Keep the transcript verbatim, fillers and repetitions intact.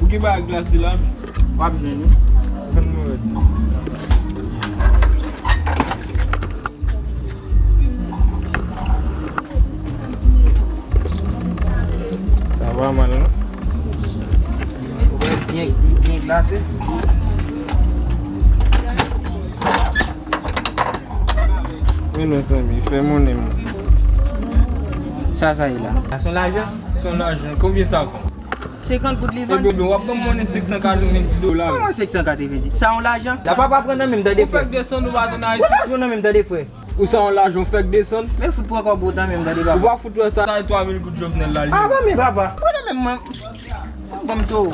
Ou gen bagay glase la? W ap jwenn li. Tann mwen wè. Sa pa mal, non? Ou wè byen, byen glase. Men mezanmi, fè monnen mwen. Sa, sa ye la? Sa se yon lajan? Se yon lajan. Konbyen sa vann? Senkant goud li vann. Ebyen, w ap ban m monnen senk san katrevenndis dola. Kòman senk san katrevenndis? Sa yon lajan? La papa pran nan men m, tande, frè. Ou fèk desann, ou pa ann Ayiti. Ou pran nan men m, tande, frè. Ou sa yon lajan, ou fèk desann. Men fout pran kòb ou nan men m, tande, papa. Ou pa fout wè sa. Sa e twa mil goud Jovenel la li. Ah, ban men, papa. Pran nan men m, mwen. Ban m tou.